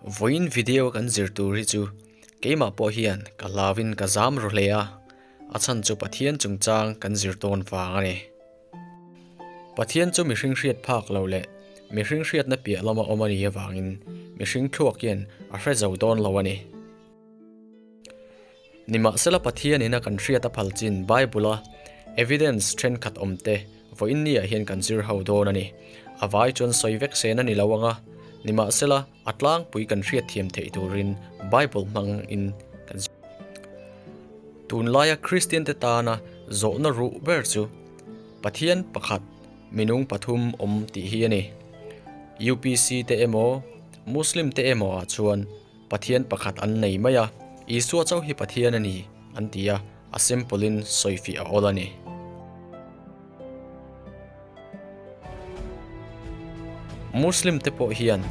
Vawiin video kan zir tur hi chu keimah pawh hian ka hlauin ka zam ru hle a, a chhan chu Pathian chungchang kan zir dawn vang a ni. Pathian chu mihring hriat phak lo leh mihring hriatna piah lama awm a nih avangin mihring thluak hian a hre zo dawn lo a ni. Nimahsela Pathian ina kan hriat a phal chin Bible-a evidence thenkhat awmte vawiin niah hian kan zir ho dawn a ni. A vai chuan sawi vek sen a ni lo ang a, nimahsela a tlangpui kan hriatthiam theih turin Bible hmangin kan zir. Tunlaia Kristiante tana zawhna ruh ber chu Pathian pakhat minung pathum awm tih hi a ni. UPC te emaw Muslim te emaw ah chuan Pathian pakhat an nei mai a, Isua chauh hi Pathian a ni, an ti a, a simple in sawifiah a awl a ni. Muslim te pawh hian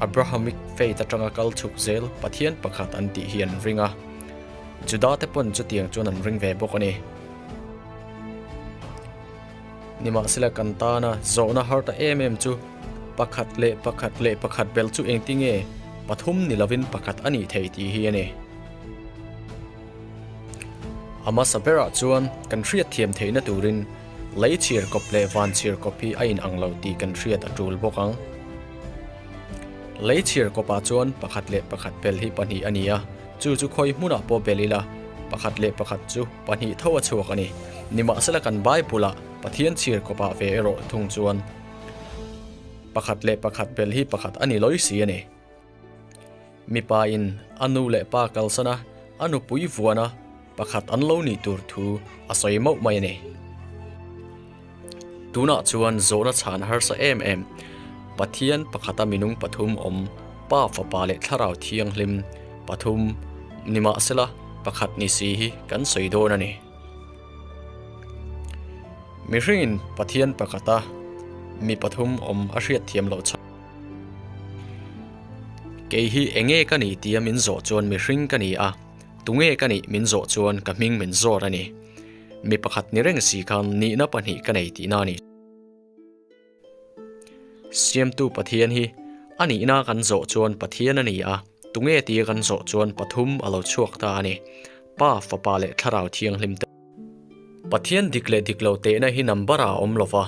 Abrahamic faith atanga kal chhuk zel Pathian pakhat an tih hi an ring a, Juda te pawn chutiang chuan an ring ve bawk a ni. Nimahsela kan tana zawhna har ta em em chu pakhat leh pakhat leh pakhat bel chu engtinge pathum ni lovin pakhat a nih theih tih hi a ni. A hmasa berah chuan kan hriatthiam theihna turin lei chhir kawp leh van chhir kawp hi a inang lo tih kan hriat a tul bawk ang. Lei chhir kawpah chuan pakhat leh pakhat bel hi pahnih a ni a, chu chu khawi hmunah pawh bel ila pakhat leh pakhat chu pahnih tho a chhuak a ni. Nimahsela kan Bible-ah Pathian chhir kawpah ve erawh thung chuan pakhat leh pakhat bel hi pakhat a ni lawi si a ni. Mipa in a nu leh pa kalsan a, a nupui vuan a, pakhat an lo nih tur thu a sawi mauh mai a ni. Tunah chuan zawhna chhan harsa em em, Pathian pakhata minung pathum awm, Pa, Fapa leh Thlarau Thianghlim pathum nimahsela pakhat ni si hi kan sawi dawn a ni. Mihringin Pathian pakhata mi pathum awm a hriatthiam loh chhan. Kei hi enge ka nih tia min zawh chuan mihring ka ni a, tunge ka nih min zawh chuan ka hming min zawt a ni. Mi pakhat ni reng si khan nihna pahnih ka nei tihna a ni. Siamtu Pathian hi a nihna kan zawh chuan Pathian a ni a, tunge tia kan zawh chuan pathum a lo chhuak ta a ni, Pa, Fapa leh Thlarau Thianghlim te. Pathian dik leh dik lo tehna hi number ah a awm lo va,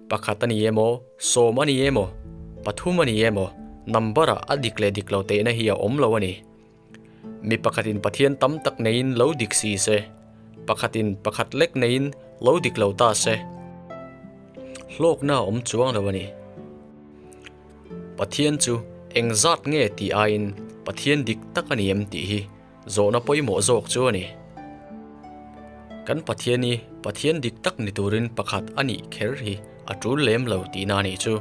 pakhat a ni emaw, sawm a ni emaw, pathum a ni emaw, number ah a dik leh dik lo tehna hi a awm lo a ni. Mi pakhatin Pathian tam tak neiin lo dik si se, pakhatin pakhat lek neiin lo dik lo ta se, hlawkna a awm chuang lo a ni. Pathian chu eng zat nge tih aiin Pathian dik tak a ni em tih hi zawhna pawimawh zawk chu a ni. Kan Pathian hi Pathian dik tak ni turin pakhat a nih kher hi a tul lem lo tihna a nih chu.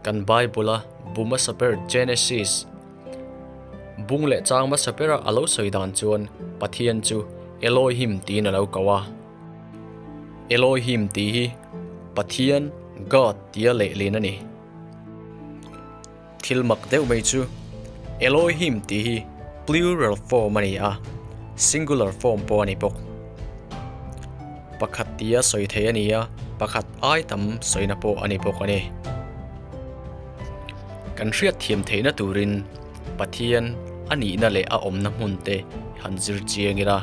Kan Bible-a bu hmasa ber Genesis bung leh chang hmasa bera a lo sawi dan chuan Pathian chu Elohim tiin a lo ko a. Elohim tih hi Pathian, God, tia lehlin a ni. Thil mak deuh mai chu Elohim tih hi plural form a ni a, singular form pawh a ni bawk. Pakhat tia sawi theih a ni a, pakhat ai tam sawina pawh a ni bawk a ni. Kan hriat thiam theihna turin Pathian a nihna leh a awmna hmun te han zir chiang ila.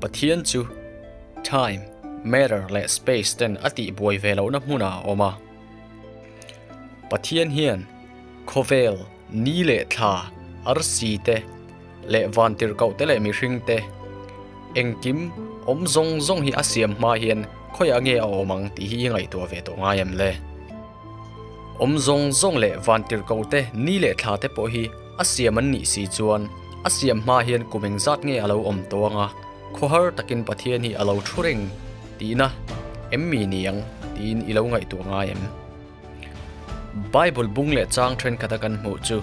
Pathian chu time, matter leh space ten a tihbuai ve lohna hmunah a awm a. Pathian hian khawvel ni leh thla, arsi te leh vantirhkoh te leh mihring te engkim awm zawng zawng hi a siam hma hian khawiah nge a awm ang tih hi i ngaihtuah ve tawh ngai em le? Awm zawng zawng leh vantirhkoh te ni leh thla te pawh hi a siam an nih si chuan a siam hma hian kum engzat nge a lo awm tawh ang a, khawhar takin Pathian hi a lo thu reng tihna em mi ni ang tiin i lo ngaihtuah ngai em? Bible bung leh chang thenkhat a kan hmuh chu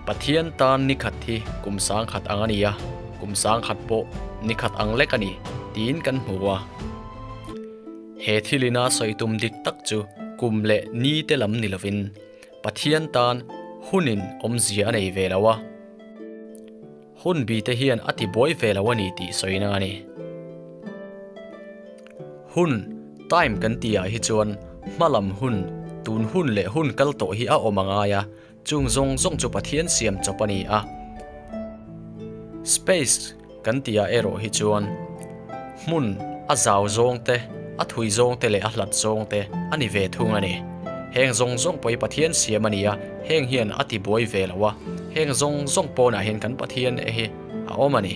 Pathian tan ni khat hi kum sang khat ang a ni a, kum sang khat pawh ni khat ang lek a ni tiin kan hmu a. He thilina sawi tum dik tak chu kum leh ni te lam ni lovin Pathian tan hunin awmzia a nei ve lo a. Hun bi te hian a ti buai ve lo a ni tih sawina a ni. Hun, time, kan tih ah hi chuan hma lam hun, Tun hun leh hun kal tawh hi a awm a ngai a, chung zawng zawng chu Pathian siam chawp a ni a. Space kan tihah erawh hi chuan hmun a zau zawng te, a thui zawng te leh a hlat zawng te a ni ve thung a ni. Heng zawng zawng pawh hi Pathian siam a ni a, heng hian a ti buai ve lo a, heng zawng zawng pawnah hian kan Pathian hi a awm a ni.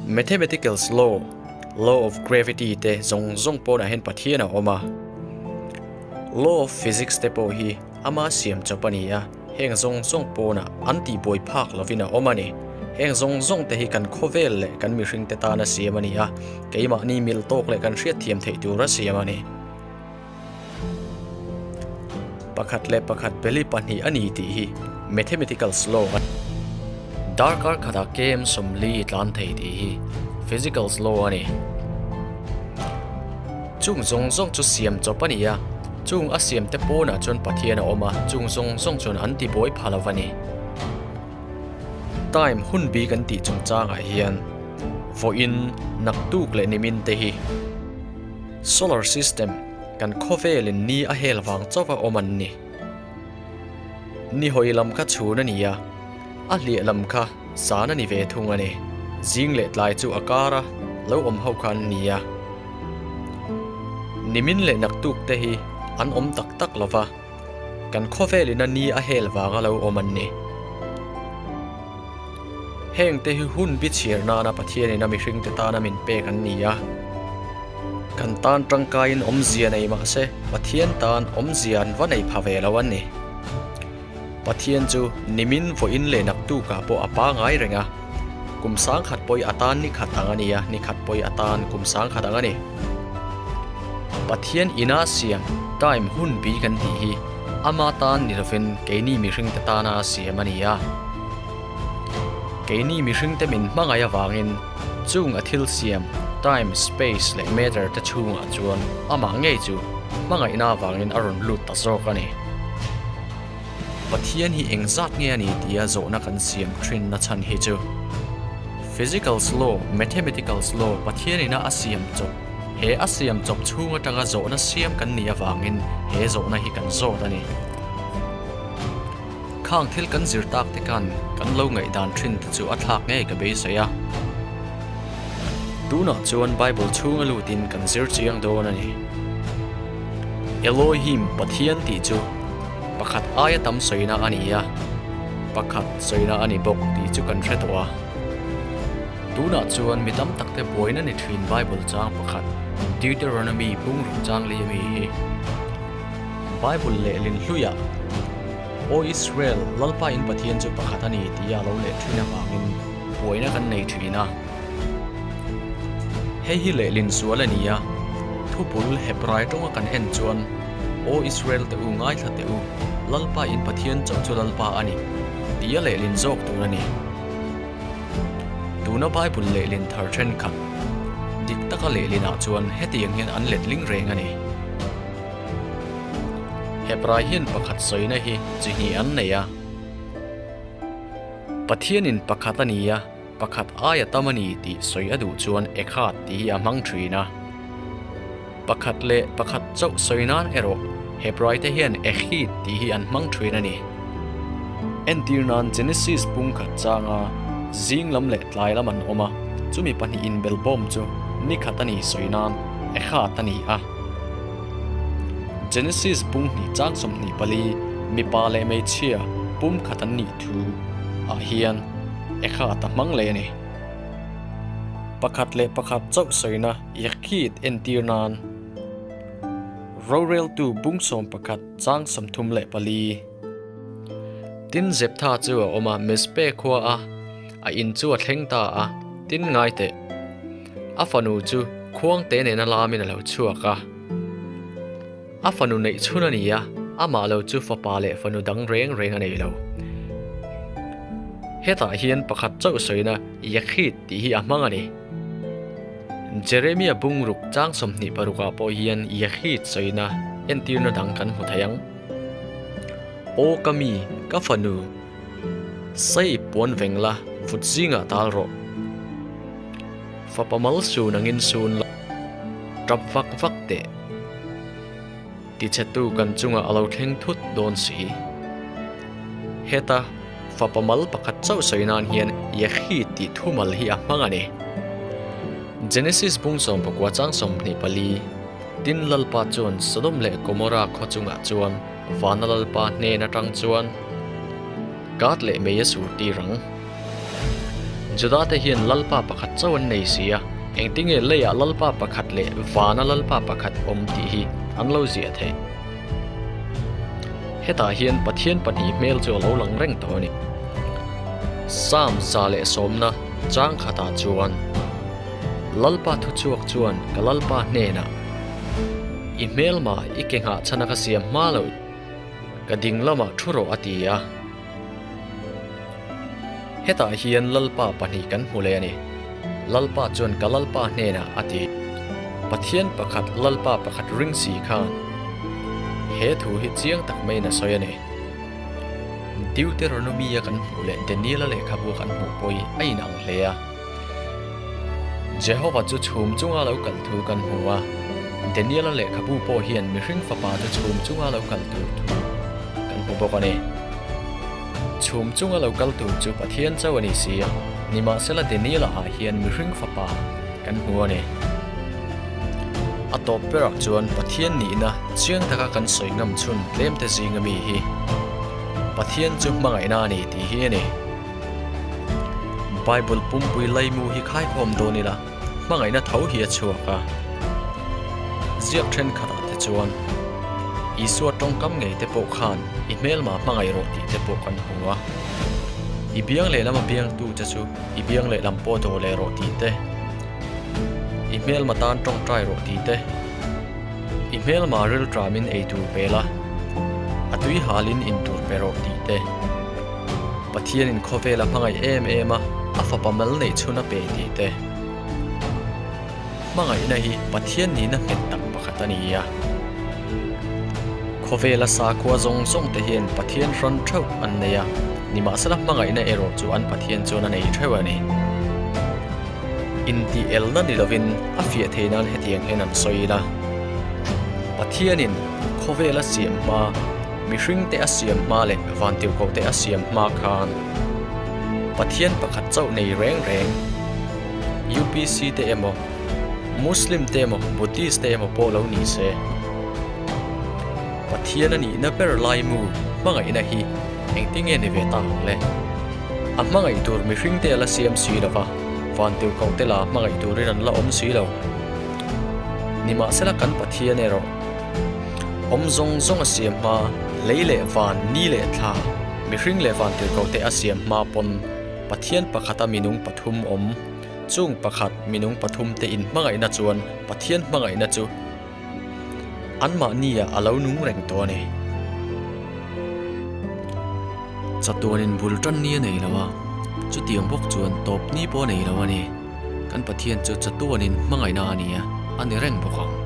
Mathematicals law, law of gravity te zawng zawng pawnah hian Pathian a awm a. Law of physics te pawh hi ama siam chawp a ni a, heng zawng zawng pawnah an tihbuai phak lovin a awm a ni. Heng zawng zawng te hi kan khawvel leh kan mihring te tana siam a ni a, keimahni mil tawk leh kan hriatthiam theih tura siam a ni. Pakhat leh pakhat beli pahnih a ni tih hi mathematicals law a ni. Darkar khatah KM 40 i tlan thei tih hi physicals law a ni. Chung zawng zawng chu siam chawp a ni a, chung a siam te pawnah chuan Pathian a awm a, chung zawng zawng chuan an ti buai pha lo a ni. Time hun bi kan tih chungchangah hian vawiin naktuk leh nimin te hi Solar system, kan khawvelin ni a hel vang chauha awm an ni. Ni hawi lam kha chhun a ni a, a hliah lam kha zan a ni ve thung a ni. Zing leh tlai chu a kar a, lo awm ho kha an ni a. Nimin leh naktuk te hi an awm tak tak lo va. Kan khawvelin a ni a hel vanga lo awm an ni. Heng te hi hun bi chhiar nana Pathianin a mihringte tana min pek an ni a. Kan tan tangkaiin awmzia nei mah se Pathian tan awmzia an va nei pha ve lo an ni. Pathian chu nimin vawiin leh naktukah pawh a pangai reng a. Kum sangkhat pawi atan ni khat ang a ni a, ni khat pawi atan kum sangkhat ang a ni. Pathian ina siam time hun bi kan tih hi ama tan ni lovin keini mihringte tana siam a ni a. Keini mihringte min hmangaih avangin chung a thil siam time, space leh matter te chhungah chuan amah ngei chu hmangaihna avangin a rawn lut ta zawk a ni. Pathian hi engzat nge a ni tia zawhna kan siam thin na chhan hi chu Physicals law, Mathematicals law Pathianina a siam chawp, he a siam chawp chhung atanga zawhna siam kan nih avangin he zawhna hi kan zawt a ni. Khang thil kan zir tak te khan kan lo ngaihdan thin te chu a thlak ngei ka beisei a. Tunah chuan Bible chhunga lutin kan zir chiang dawn a ni. Elohim Pathian tih chu pakhat aia tam sawina a ni a, pakhat sawina a ni bawk tih chu kan hre tawh a. Tunah chuan mi tam takte buaina ni thin Bible chang pakhat Deuteronomy bungruk chang li ami hi Bible lehlin hluiah Aw Israel, Lalpa in Pathian chu pakhat a ni tia lo leh thin avangin buaina kan nei thin a. Hei hi lehlin sual a ni a, thupul Hebrai tawnga kan en chuan, Aw Israel te u, ngaithla teh u, Lalpa in Pathian chauh chu Lalpa a ni, tia lehlin zawk tur a ni. Tuna Bible lehlin thar thenkhat, dik taka lehlinah chuan hetiang hian an letling reng a ni. Hebrai hian pakhat sawina hi chi hnih an nei a. Pathianin pakhat a ni a, pakhat aia tam a ni tih sawi a duh chuan Ekhad tih hi a hmang thin a. Pakhat leh pakhat chauh sawi nan erawh Hebrai te hian Ekhid tih hi an hmang thin a ni. Entir nan Genesis pungkhat changa zing lam leh tlai lam an awm a, chumi pahnih inbelbawm chu nikhat a ni sawi nan Ekhad a ni a. Genesis bung hnih chang 24, mipa leh hmeichhia pum khat an nih thu ah hian Ekhad a hmang leh a ni. Pakhat leh pakhat chauh sawina Yekhid entir nan roreltu bung 11 chang 34. Tin Jeptha chu a awm a, Mizpeh khua a, a in chu a thleng ta a, tin ngai teh. A fanu chu khuangte nena lamin a lo chhuak a. A fanu neih chhun a ni a, amah lo chu fapa leh fanu dang reng reng a nei lo. Hetah hian pakhat chauh sawina Yekhid tih hi a hmang a ni. Jeremia bungruk chang 26 ah pawh hian Yekhid sawina entirna dang kan hmu thei ang. Aw ka mi, ka fanu! Saip puan veng la, vut zingah tal rawh. Fapa mal sun angin sun la, tap vak vak teh. Tichhetu kan chungah a lo thleng thut dawn si. Heta fapa mal pakhat chauh sawi nan hian Yehid tih thumal hi a hmang a ni. Genesis bung 14 chang 24, Tin Lalpa chuan Sodom leh Gomorra khaw chungah chuan vana Lalpa hnen atang chuan kat leh mei a sur tir ang. Juda te hian Lalpa pakhat chauh an nei si a, engtinge leiah Lalpa pakhat leh vana Lalpa pakhat awm tih hi an lo ziah theih. Hetah hian Pathian pahnih hmel chu a lo lang reng tawh a ni. Psalm 110 chang khatah chuan, Lalpa thuchhuak chuan ka Lalpa hnenah, I hmelma i ke nghah chhana ka siam hma loh, ka ding lamah thu rawh a ti a. Hetah hian Lalpa pahnih kan hmu leh a ni. Lalpa chuan ka Lalpa hnenah a ti. Pathian pakhat Lalpa pakhat ring si khan he thu hi chiang tak maiin a sawi a ni. Deuteronomy-a kan hmuh leh Daniel-a lehkhabu kan hmuh pawh hi a inang hle a. Jehova chu chhum chunga lo kal thu kan hmu a, Daniel-a lehkhabu pawh hian mihring fapa chu chhum chunga lo kal tur thu kan hmu bawk a ni. Chhum chunga lo kal tur chu Pathian chauh a ni si a, nimahsela Daniel-a ah hian mihring fapa kan hmu a ni. A tawp berah chuan Pathian nihna chiang taka kan sawi ngam chhun tlemte zinga mi hi Pathian chu hmangaihna a ni tih hi a ni. Bible pumpui laimu hi khaikhawm dawn ila hmangaihna tho hi a chhuak a. Ziak thenkhatah te chuan Isua tawngkam ngei te pawh khan i hmelma hmangaih rawh tih te pawh kan hmu a. I biang lehlam a biangtu che chu i biang lehlam pawh dawh leh rawh tih te, i hmelma tan tawngtai rawh tih te, I hmelma rilṭamin ei tur pe la, a tui halin in tur pe rawh tih te. Pathianin khawvel a hmangaih em em a, a fapa mal neih chhun a pe tih te. Hmangaihna hi Pathian nihna nghet tak pakhat a ni a. Khawvela sakhua zawng zawng te hian Pathian hrawn theuh an nei a, nimahsela hmangaihna erawh chu an Pathian chuan a nei theuh a ni. Intih elna ni lovin a fiah thei nan hetiang hian an sawi ila, Pathianin khawvel a siam hma, mihringte a siam hma leh vantirhkohte a siam hma khan Pathian pakhat chauh nei reng reng, UPC te emaw, Muslim te emaw, Buddhist te emaw pawh lo ni se, Pathian a nihna ber laimu hmangaihna hi Engtinge ni ve ta ang le? A hmangaih tur mihring te a la siam si lo va, vantirhkoh te la hmangaih turin an la awm si lo. Nimahsela kan Pathian erawh awm zawng zawng a siam hma, lei leh van, ni leh thla, mihring leh vantirhkoh te a siam hma pawn Pathian pakhata minung pathum awm, chung pakhat minung pathum te inhmangaihna chuan Pathian hmangaihna chu Anmahniah a lo nung reng tawh a ni. Chatuanin bul tan ni a nei lo a, chutiang bawk chuan tawp ni pawh a nei lo a ni. Kan Pathian chu chatuanin hmangaihna a ni a, a ni reng bawk ang.